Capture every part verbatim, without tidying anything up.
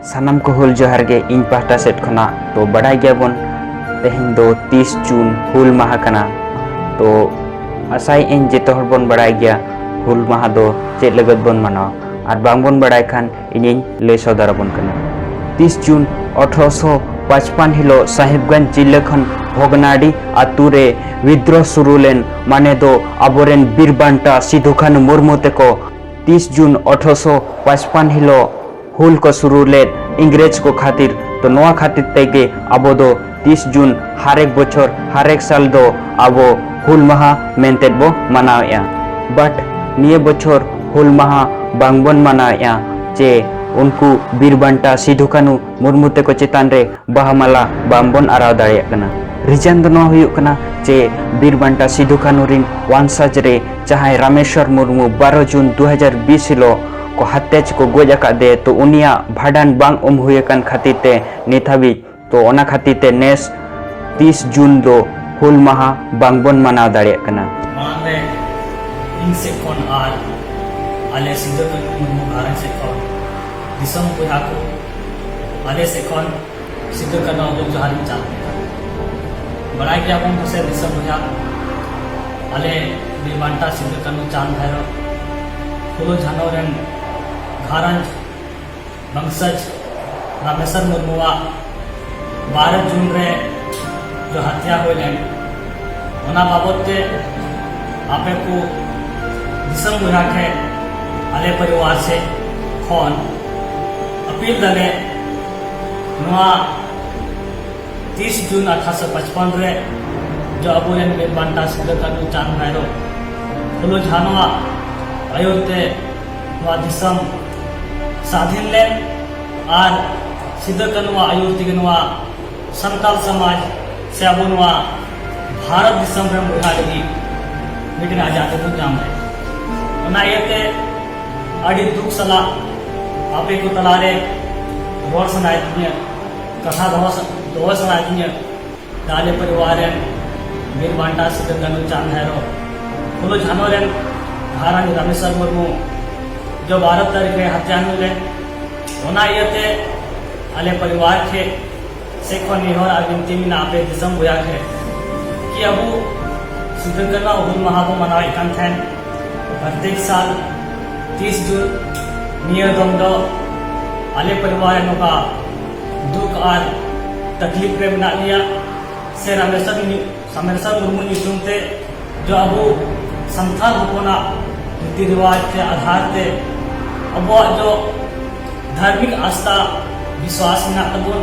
ᱥᱟᱱᱟᱢ ᱠᱚ ᱦᱩᱞ ᱡᱚᱦᱟᱨ ᱜᱮ ᱤᱧ ᱯᱟᱦᱴᱟ ᱥᱮᱫ ᱠᱷᱚᱱᱟᱜ᱾ ᱛᱚ ᱵᱟᱲᱟᱭ ᱜᱮᱭᱟᱵᱚᱱ, ᱛᱮᱦᱮᱧ ᱫᱚ ᱛᱤᱥ ᱡᱩᱱ ᱦᱩᱞ ᱢᱟᱦᱟ ᱠᱟᱱᱟ᱾ ᱛᱚ ᱟᱥᱟᱭᱮᱫ ᱟᱹᱧ ᱡᱚᱛᱚ ᱦᱚᱲ ᱵᱚᱱ ᱵᱟᱲᱟᱭ ᱜᱮᱭᱟ ᱦᱩᱞ ᱢᱟᱦᱟ ᱫᱚ ᱪᱮᱫ ᱞᱟᱹᱜᱤᱫ ᱵᱚᱱ ᱢᱟᱱᱟᱣᱟ, ᱟᱨ ᱵᱟᱝᱵᱚᱱ ᱵᱟᱲᱟᱭ ᱠᱷᱟᱱ ᱤᱧᱤᱧ ᱞᱟᱹᱭ ᱥᱚᱫᱚᱨ ᱟᱵᱚᱱ ᱠᱟᱱᱟ᱾ ᱛᱤᱥ ᱡᱩᱱ ᱟᱴᱷᱨᱚᱥᱚ ᱯᱟᱸᱪᱯᱟᱱᱱ ᱦᱤᱞᱳᱜ ᱥᱟᱦᱮᱵᱽᱜᱚᱸᱡᱽ ᱡᱤᱞᱟᱹ ᱠᱷᱚᱱ ᱵᱷᱚᱜᱽᱱᱟᱰᱤ ᱟᱛᱳ ᱨᱮ ᱵᱤᱫᱽᱨᱳᱦ ᱥᱩᱨᱩ ᱞᱮᱱ, ᱢᱟᱱᱮ ᱫᱚ ᱟᱵᱚᱨᱮᱱ ᱵᱤᱨ ᱵᱟᱱᱴᱟ ᱥᱤᱫᱷᱩ ᱠᱟᱹᱱᱦᱩ ᱢᱩᱨᱢᱩ ᱛᱮᱠᱚ ᱛᱤᱥ ᱡᱩᱱ ᱟᱴᱷᱨᱚᱥᱚ ᱯᱟᱸᱪᱯᱟᱱᱱ ᱦᱤᱞᱳᱜ ᱦᱩᱞ ᱠᱚ ᱥᱩᱨᱩ ᱞᱮᱫ ᱤᱝᱨᱮᱡᱽ ᱠᱚ ᱠᱷᱟᱹᱛᱤᱨ᱾ ᱛᱚ ᱱᱚᱣᱟ ᱠᱷᱟᱹᱛᱤᱨ ᱛᱮᱜᱮ ᱟᱵᱚ ᱫᱚ ᱛᱤᱥ ᱡᱩᱱ ᱦᱟᱨᱮᱠ ᱵᱚᱪᱷᱚᱨ ᱦᱟᱨᱮᱠ ᱥᱟᱞ ᱫᱚ ᱟᱵᱚ ᱦᱩᱞ ᱢᱟᱦᱟ ᱢᱮᱱᱛᱮ ᱵᱚ ᱢᱟᱱᱟᱣᱮᱫᱼᱟ᱾ But ᱱᱤᱭᱟᱹ ᱵᱚᱪᱷᱚᱨ ᱦᱩᱞ ᱢᱟᱦᱟ ᱵᱟᱝᱵᱚᱱ ᱢᱟᱱᱟᱣᱮᱫᱼᱟ, ᱪᱮ ᱩᱱᱠᱩ ᱵᱤᱨ ᱵᱟᱱᱴᱟ ᱥᱤᱫᱷᱩ ᱠᱟᱹᱱᱦᱩ ᱢᱩᱨᱢᱩ ᱛᱮᱠᱚ ᱪᱮᱛᱟᱱ ᱨᱮ ᱵᱟᱦᱟ ᱢᱟᱞᱟ ᱵᱟᱝᱵᱚᱱ ᱟᱨᱟᱣ ᱫᱟᱲᱮᱭᱟᱜ ᱠᱟᱱᱟ᱾ Reason ᱫᱚ ᱱᱚᱣᱟ ᱦᱩᱭᱩᱜ ᱠᱟᱱᱟ ᱡᱮ ᱵᱤᱨ ᱵᱟᱱᱴᱟ ᱥᱤᱫᱷᱩ ᱠᱟᱹᱱᱦᱩ ᱨᱤᱱ ᱣᱟᱱᱥᱟᱡᱽ ᱨᱮ ᱡᱟᱦᱟᱸᱭ ᱨᱟᱢᱮᱥᱣᱚᱨ ᱢᱩᱨᱢᱩ ᱵᱟᱨᱚ ᱡᱩᱱ ᱫᱩ ᱦᱟᱡᱟᱨ ᱵᱤᱥ ᱦᱤᱞᱳᱜ ᱠᱚ ᱦᱟᱛᱭᱟ ᱪᱮ ᱠᱚ ᱜᱚᱡ ᱟᱠᱟᱫ ᱫᱮ, ᱛᱚ ᱩᱱᱤᱭᱟᱜ ᱵᱷᱟᱸᱰᱟᱱ ᱵᱟᱝ ᱩᱢ ᱦᱩᱭ ᱟᱠᱟᱱ ᱠᱷᱟᱹᱛᱤᱨ ᱛᱮ ᱱᱤᱛ ᱦᱟᱹᱵᱤᱡ, ᱛᱚ ᱚᱱᱟ ᱠᱷᱟᱹᱛᱤᱨ ᱛᱮ ᱱᱮᱥ ᱛᱤᱥ ᱡᱩᱱ ᱫᱚ ᱦᱩᱞ ᱢᱟᱦᱟ ᱵᱟᱝᱵᱚᱱ ᱢᱟᱱᱟᱣ ᱫᱟᱲᱮᱭᱟᱜ ᱠᱟᱱᱟ᱾ ᱢᱟᱲᱟᱝ ᱨᱮ ᱤᱧ ᱥᱮᱫ ᱠᱷᱚᱱ ᱟᱨ ᱟᱞᱮ ᱥᱤᱫᱩ ᱠᱟᱹᱱᱦᱩ ᱢᱩᱨᱢᱩ ᱜᱷᱟᱨᱚᱸᱡᱽ ᱥᱮᱫ ᱠᱷᱚᱱ ᱫᱤᱥᱚᱢ ᱵᱚᱭᱦᱟ ᱠᱚ ᱟᱞᱮ ᱥᱮᱫ ᱠᱷᱚᱱ ᱥᱤᱫᱩ ᱠᱟᱹᱱᱦᱩ ᱦᱩᱞ ᱡᱚᱦᱟᱨ ᱤᱧ ᱪᱟᱞ ᱠᱮᱫᱟ᱾ ᱵᱟᱲᱟᱭ ᱜᱮᱭᱟᱵᱚᱱ ᱯᱟᱥᱮᱡ ᱫᱤᱥᱚᱢ ᱵᱚᱭᱦᱟ, ᱟᱞᱮ ᱵᱤᱨ ᱵᱟᱱᱴᱟ ᱥᱤᱫᱩ ᱠᱟᱹᱱᱦᱩ ᱪᱟᱸᱫ ᱵᱷᱟᱭᱨᱚ ᱯᱷᱩᱞᱳ ᱡᱷᱟᱱᱚ ᱨᱮᱱ ᱜᱷᱟᱨᱚᱸᱡᱽ ᱵᱚᱝᱥᱚᱡᱽ ᱨᱟᱢᱮᱥᱚᱨ ᱢᱩᱨᱢᱩᱣᱟᱜ ᱵᱟᱨᱚ ᱡᱩᱱ ᱨᱮ ᱡᱚ ᱦᱟᱛᱭᱟ ᱦᱩᱭ ᱞᱮᱱ, ᱚᱱᱟ ᱵᱟᱵᱚᱛ ᱛᱮ ᱟᱯᱮ ᱠᱚ ᱫᱤᱥᱚᱢ ᱵᱚᱭᱦᱟ ᱴᱷᱮᱱ ᱟᱞᱮ ᱯᱚᱨᱤᱵᱟᱨ ᱥᱮᱫ ᱠᱷᱚᱱ ᱟᱹᱯᱤᱞ ᱫᱟᱞᱮ, ᱱᱚᱣᱟ ᱛᱤᱥ ᱡᱩᱱ ᱟᱴᱷᱟᱨᱚᱥᱚ ᱯᱟᱸᱪᱯᱟᱱᱱ ᱨᱮ ᱡᱚ ᱟᱵᱚᱨᱮᱱ ᱵᱤᱨ ᱵᱟᱱᱴᱟ ᱥᱤᱫᱩ ᱠᱟᱹᱱᱦᱩ ᱪᱟᱸᱫ ᱵᱷᱟᱭᱨᱚ ᱯᱷᱩᱞᱳ ᱡᱷᱟᱱᱚᱣᱟᱜ ᱟᱹᱭᱩᱨ ᱛᱮ ᱱᱚᱣᱟ ᱫᱤᱥᱚᱢ ᱥᱟᱫᱷᱤᱱ ᱞᱮᱱ ᱟᱨ ᱥᱤᱫᱩ ᱠᱟᱹᱱᱦᱩᱣᱟᱜ ᱟᱹᱭᱩᱨ ᱛᱮᱜᱮ ᱱᱚᱣᱟ ᱥᱟᱱᱛᱟᱲ ᱥᱚᱢᱟᱡᱽ ᱥᱮ ᱟᱵᱚ ᱱᱚᱣᱟ ᱵᱷᱟᱨᱚᱛ ᱫᱤᱥᱚᱢ ᱨᱮᱱ ᱵᱚᱭᱦᱟ ᱞᱟᱹᱜᱤᱫ ᱢᱤᱫᱴᱮᱱ ᱟᱡᱟᱫᱤ ᱵᱚᱱ ᱧᱟᱢ ᱞᱮᱫ᱾ ᱚᱱᱟ ᱤᱭᱟᱹᱛᱮ ᱟᱹᱰᱤ ᱫᱩᱠ ᱥᱟᱞᱟᱜ ᱟᱯᱮ ᱠᱚ ᱛᱟᱞᱟᱨᱮ ᱨᱚᱲ ᱥᱟᱱᱟᱭᱮᱫ ᱞᱤᱧᱟᱹ, ᱠᱟᱛᱷᱟ ᱫᱚᱦᱚ ᱥᱟ-, ᱫᱚᱦᱚ ᱥᱟᱱᱟᱭᱮᱫ ᱞᱤᱧᱟᱹ᱾ ᱟᱞᱮ ᱯᱚᱨᱤᱵᱟᱨ ᱨᱮᱱ ᱵᱤᱨ ᱵᱟᱱᱴᱟ ᱥᱤᱫᱩ ᱠᱟᱹᱱᱦᱩ ᱪᱟᱸᱫ ᱵᱷᱟᱭᱨᱚ ᱯᱷᱩᱞᱳ ᱡᱷᱟᱱᱚ ᱨᱮᱱ ᱜᱷᱟᱨᱚᱸᱡᱽ ᱨᱟᱢᱮᱥᱣᱚᱨ ᱢᱩᱨᱢᱩ ᱡᱚ ᱵᱟᱨᱚ ᱛᱟᱹᱨᱤᱠᱷ ᱨᱮ ᱦᱟᱛᱭᱟ ᱦᱩᱭ ᱞᱮᱱ, ᱚᱱᱟ ᱤᱭᱟᱹᱛᱮ ᱟᱞᱮ ᱯᱚᱨᱤᱵᱟᱨ ᱴᱷᱮᱡ ᱥᱮᱫ ᱠᱷᱚᱱ ᱱᱮᱦᱚᱨ ᱟᱨ ᱵᱤᱱᱛᱤ ᱢᱮᱱᱟᱜᱼᱟ ᱟᱯᱮ ᱫᱤᱥᱚᱢ ᱵᱚᱭᱦᱟ ᱴᱷᱮᱡ, ᱠᱤ ᱟᱵᱚ ᱥᱤᱫᱩ ᱠᱟᱹᱱᱦᱩ ᱦᱩᱞ ᱢᱟᱦᱟ ᱵᱚ ᱢᱟᱱᱟᱣᱮᱫ ᱠᱟᱱ ᱛᱟᱦᱮᱸᱱ ᱯᱨᱚᱛᱮᱠ ᱥᱟᱞ ᱛᱤᱥ ᱡᱩᱱ᱾ ᱱᱤᱭᱟᱹ ᱫᱚᱢ ᱫᱚ ᱟᱞᱮ ᱯᱚᱨᱤᱵᱟᱨ ᱨᱮ ᱱᱚᱝᱠᱟ ᱫᱩᱠ ᱟᱨ ᱛᱟᱠᱞᱤᱯ ᱨᱮ ᱢᱮᱱᱟᱜ ᱞᱮᱭᱟ, ᱥᱮ ᱨᱟᱢᱮᱥᱚᱨ ᱧᱩ-, ᱨᱟᱢᱮᱥᱚᱨ ᱢᱩᱨᱢᱩ ᱧᱩᱛᱩᱢ ᱛᱮ ᱡᱚ ᱟᱵᱚ ᱥᱟᱱᱛᱟᱲ ᱦᱚᱯᱚᱱᱟᱜ ᱨᱤᱛᱤ ᱨᱮᱣᱟᱡᱽ ᱛᱮ ᱟᱫᱷᱟᱨ ᱛᱮ ᱟᱵᱚᱣᱟᱜ ᱡᱚ ᱫᱷᱟᱨᱢᱤᱠ ᱟᱥᱛᱷᱟ ᱵᱤᱥᱣᱟᱥ ᱢᱮᱱᱟᱜ ᱛᱟᱵᱚᱱ,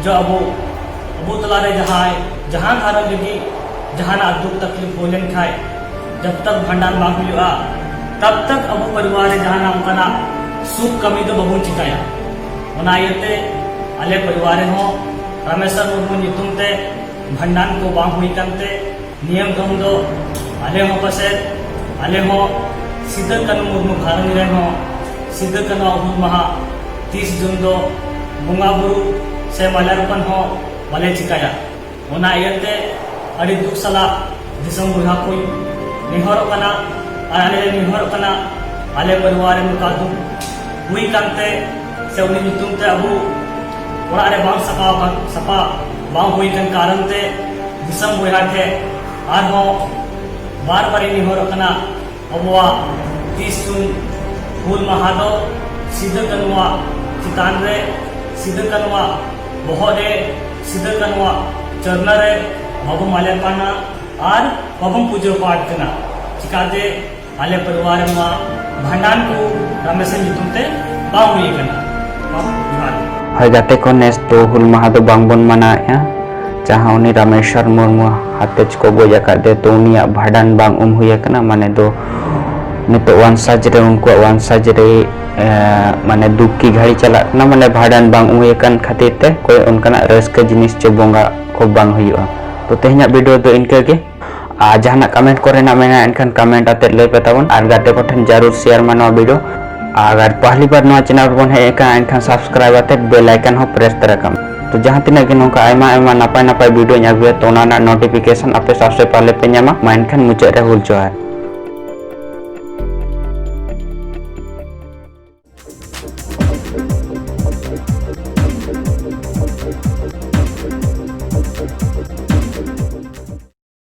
ᱡᱚ ᱟᱵᱚ, ᱟᱵᱚ ᱛᱟᱞᱟᱨᱮ ᱡᱟᱦᱟᱸᱭ, ᱡᱟᱦᱟᱸ ᱜᱷᱟᱨᱚᱸᱡᱽ ᱨᱮᱜᱮ ᱡᱟᱦᱟᱱᱟᱜ ᱫᱩᱠ ᱛᱟᱠᱞᱤᱯ ᱦᱩᱭ ᱞᱮᱱᱠᱷᱟᱡ, ᱡᱟᱵ ᱛᱟᱠ ᱵᱷᱟᱸᱰᱟᱱ ᱵᱟᱝ ᱦᱩᱭᱩᱜᱼᱟ, ᱛᱟᱵ ᱛᱟᱠ ᱟᱵᱚ ᱯᱚᱨᱤᱵᱟᱨ ᱨᱮ ᱡᱟᱦᱟᱱᱟᱜ ᱚᱱᱠᱟᱱᱟᱜ ᱥᱩᱵ ᱠᱟᱹᱢᱤ ᱫᱚ ᱵᱟᱵᱚᱱ ᱪᱤᱠᱟᱭᱟ᱾ ᱚᱱᱟ ᱤᱭᱟᱹᱛᱮ ᱟᱞᱮ ᱯᱚᱨᱤᱵᱟᱨ ᱨᱮᱦᱚᱸ ᱨᱟᱢᱮᱥᱚᱨ ᱢᱩᱨᱢᱩ ᱧᱩᱛᱩᱢ ᱛᱮ ᱵᱷᱟᱸᱰᱟᱱ ᱠᱚ ᱵᱟᱝ ᱦᱩᱭ ᱠᱟᱱᱛᱮ, ᱱᱤᱭᱟᱹ ᱫᱚᱢ ᱫᱚ ᱟᱞᱮ ᱦᱚᱸ ᱯᱟᱥᱮᱡ, ᱟᱞᱮ ᱦᱚᱸ ᱥᱤᱫᱟᱹ ᱠᱟᱹᱱᱦᱩ ᱢᱩᱨᱢᱩ ᱜᱷᱟᱨᱚᱸᱡᱽ ᱨᱮᱱ ᱦᱚᱸ ᱥᱤᱫᱟᱹ ᱠᱟᱹᱱᱦᱩ ᱦᱩᱞ ᱢᱟᱦᱟ ᱛᱤᱥ ᱡᱩᱱ ᱫᱚ ᱵᱚᱸᱜᱟ ᱵᱩᱨᱩ ᱥᱮ ᱢᱟᱞᱭᱟᱨᱯᱚᱱ ᱦᱚᱸ ᱵᱟᱞᱮ ᱪᱤᱠᱟᱭᱟ᱾ ᱚᱱᱟ ᱤᱭᱟᱹᱛᱮ ᱟᱹᱰᱤ ᱫᱩᱠ ᱥᱟᱞᱟᱜ ᱫᱤᱥᱚᱢ ᱵᱚᱭᱦᱟ ᱠᱚᱧ ᱱᱮᱦᱚᱨᱚᱜ ᱠᱟᱱᱟ ᱟᱨ ᱟᱞᱮ ᱞᱮ ᱱᱮᱦᱚᱨᱚᱜ ᱠᱟᱱᱟ, ᱟᱞᱮ ᱯᱚᱨᱤᱵᱟᱨ ᱨᱮ ᱱᱚᱝᱠᱟ ᱫᱩᱠ ᱦᱩᱭ ᱠᱟᱱᱛᱮ ᱥᱮ ᱩᱱᱤ ᱧᱩᱛᱩᱢ ᱛᱮ ᱟᱵᱚ ᱚᱲᱟᱜ ᱨᱮ ᱵᱟᱝ ᱥᱟᱯᱷᱟ, ᱥᱟᱯᱷᱟ ᱵᱟᱝ ᱦᱩᱭ ᱠᱟᱱ ᱠᱟᱨᱚᱱ ᱛᱮ ᱫᱤᱥᱚᱢ ᱵᱚᱭᱦᱟ ᱴᱷᱮᱱ ᱟᱨᱦᱚᱸ ᱵᱟᱨ ᱵᱟᱨᱤᱧ ᱱᱮᱦᱚᱨᱚᱜ ᱠᱟᱱᱟ, ᱟᱵᱚᱣᱟᱜ ᱛᱤᱥ ᱡᱩᱱ ᱦᱩᱞ ᱢᱟᱦᱟ ᱫᱚ ᱥᱤᱫᱟᱹ ᱠᱟᱹᱱᱩᱣᱟᱜ ᱪᱮᱛᱟᱱ ᱨᱮ, ᱥᱤᱫᱟᱹ ᱠᱟᱹᱱᱩᱣᱟᱜ ᱵᱚᱦᱚᱜ ᱨᱮ, ᱥᱤᱫᱟᱹ ᱠᱟᱹᱱᱩᱣᱟᱜ ᱪᱚᱨᱱᱟ ᱨᱮ ᱵᱟᱵᱚ ᱢᱟᱞᱮᱨᱯᱟᱱᱟ ᱟᱨ ᱵᱟᱵᱚᱱ ᱯᱩᱡᱟᱹ ᱯᱟᱴ ᱠᱟᱱᱟ᱾ ᱪᱤᱠᱟᱛᱮ ᱟᱞᱮ ᱯᱚᱨᱤᱵᱟᱨ ᱨᱮ ᱱᱚᱣᱟ ᱵᱷᱟᱸᱰᱟᱱ ᱠᱚ ᱨᱟᱢᱮᱥᱚᱨ ᱧᱩᱛᱩᱢ ᱛᱮ ᱵᱟᱝ ᱦᱩᱭ ᱟᱠᱟᱱᱟ᱾ ᱢᱟ ᱡᱚᱦᱟᱨ᱾ ᱦᱳᱭ ᱜᱟᱛᱮ ᱠᱚ, ᱱᱮᱥ ᱫᱚ ᱦᱩᱞ ᱢᱟᱦᱟ ᱫᱚ ᱵᱟᱝ ᱵᱚᱱ ᱢᱟᱱᱟᱣᱮᱫᱼᱟ᱾ ᱡᱟᱦᱟᱸ ᱩᱱᱤ ᱨᱟᱢᱮᱥᱚᱨ ᱢᱩᱨᱢᱩ ᱦᱟᱛᱮᱡ ᱠᱚ ᱜᱚᱡ ᱟᱠᱟᱫ ᱫᱮ, ᱛᱚ ᱩᱱᱤᱭᱟᱜ ᱵᱷᱟᱸᱰᱟᱱ ᱵᱟᱝ ᱩᱢ ᱦᱩᱭ ᱟᱠᱟᱱᱟ᱾ ᱢᱟᱱᱮ ᱫᱚ ᱱᱤᱛᱚᱜ ᱣᱟᱱᱥᱟᱡᱽ ᱨᱮ, ᱩᱱᱠᱩᱣᱟᱜ ᱣᱟᱱᱥᱟᱡᱽ ᱨᱮ, ᱮ, ᱢᱟᱱᱮ ᱫᱩᱠ ᱠᱤ ᱜᱷᱟᱹᱲᱤ ᱪᱟᱞᱟᱜ ᱠᱟᱱᱟ, ᱢᱟᱱᱮ ᱵᱷᱟᱸᱰᱟᱱ ᱵᱟᱝ ᱩᱢ ᱦᱩᱭ ᱟᱠᱟᱱ ᱠᱷᱟᱹᱛᱤᱨ ᱛᱮ ᱠᱚᱭ ᱚᱱᱠᱟᱱᱟᱜ ᱨᱟᱹᱥᱠᱟᱹ ᱡᱤᱱᱤᱥ ᱪᱚ ᱵᱚᱸᱜᱟ ᱠᱚ ᱵᱟᱝ ᱦᱩᱭᱩᱜᱼᱟ᱾ ᱛᱚ ᱛᱮᱦᱮᱧᱟᱜ ᱵᱷᱤᱰᱤᱭᱳ ᱫᱚ ᱤᱱᱠᱟᱹ ᱜᱮ᱾ ᱟᱨ ᱡᱟᱦᱟᱱᱟᱜ ᱠᱚᱢᱮᱱᱴ ᱠᱚᱨᱮᱱᱟᱜ ᱢᱮᱱᱟᱜᱼᱟ, ᱮᱱᱠᱷᱟᱱ ᱠᱚᱢᱮᱱᱴ ᱟᱛᱮᱫ ᱞᱟᱹᱭ ᱯᱮ ᱛᱟᱵᱚᱱ, ᱟᱨ ᱜᱟᱛᱮ ᱠᱚᱴᱷᱮᱱ ᱡᱟᱹᱨᱩᱲ ᱥᱮᱭᱟᱨ ᱢᱟ ᱱᱚᱣᱟ ᱵᱷᱤᱰᱤᱭᱳ᱾ ᱟᱨ ᱯᱟᱦᱞᱤ ᱵᱟᱨ ᱱᱚᱣᱟ ᱪᱮᱱᱮᱞ ᱨᱮᱵᱚᱱ ᱦᱮᱡ ᱟᱠᱟᱱᱟ, ᱮᱱᱠᱷᱟᱱ ᱥᱟᱵᱥᱠᱨᱟᱭᱤᱵ ᱟᱛᱮᱫ ᱵᱮᱞ ᱟᱭᱠᱚᱱ ᱦᱚᱸ ᱯᱨᱮᱥ ᱛᱚᱨᱟ ᱠᱟᱜ ᱢᱮ᱾ ᱛᱚ ᱡᱟᱦᱟᱸ ᱛᱤᱱᱟᱹᱜ ᱜᱮ ᱱᱚᱝᱠᱟ ᱟᱭᱢᱟ ᱟᱭᱢᱟ ᱱᱟᱯᱟᱭ ᱱᱟᱯᱟᱭ ᱵᱷᱤᱰᱤᱭᱳᱧ ᱟᱹᱜᱩᱭᱟ, ᱛᱚ ᱚᱱᱟ ᱨᱮᱱᱟᱜ ᱱᱳᱴᱤᱯᱷᱤᱠᱮᱥᱚᱱ ᱟᱯᱮ ᱥᱚᱵᱥᱮ ᱯᱟᱦᱞᱮ ᱯᱮ ᱧᱟᱢᱟ᱾ ᱢᱟ ᱮᱱᱠᱷᱟᱱ ᱢᱩᱪᱟᱹᱫ ᱨᱮ ᱦᱩᱞ ᱡᱚᱦᱟᱨ᱾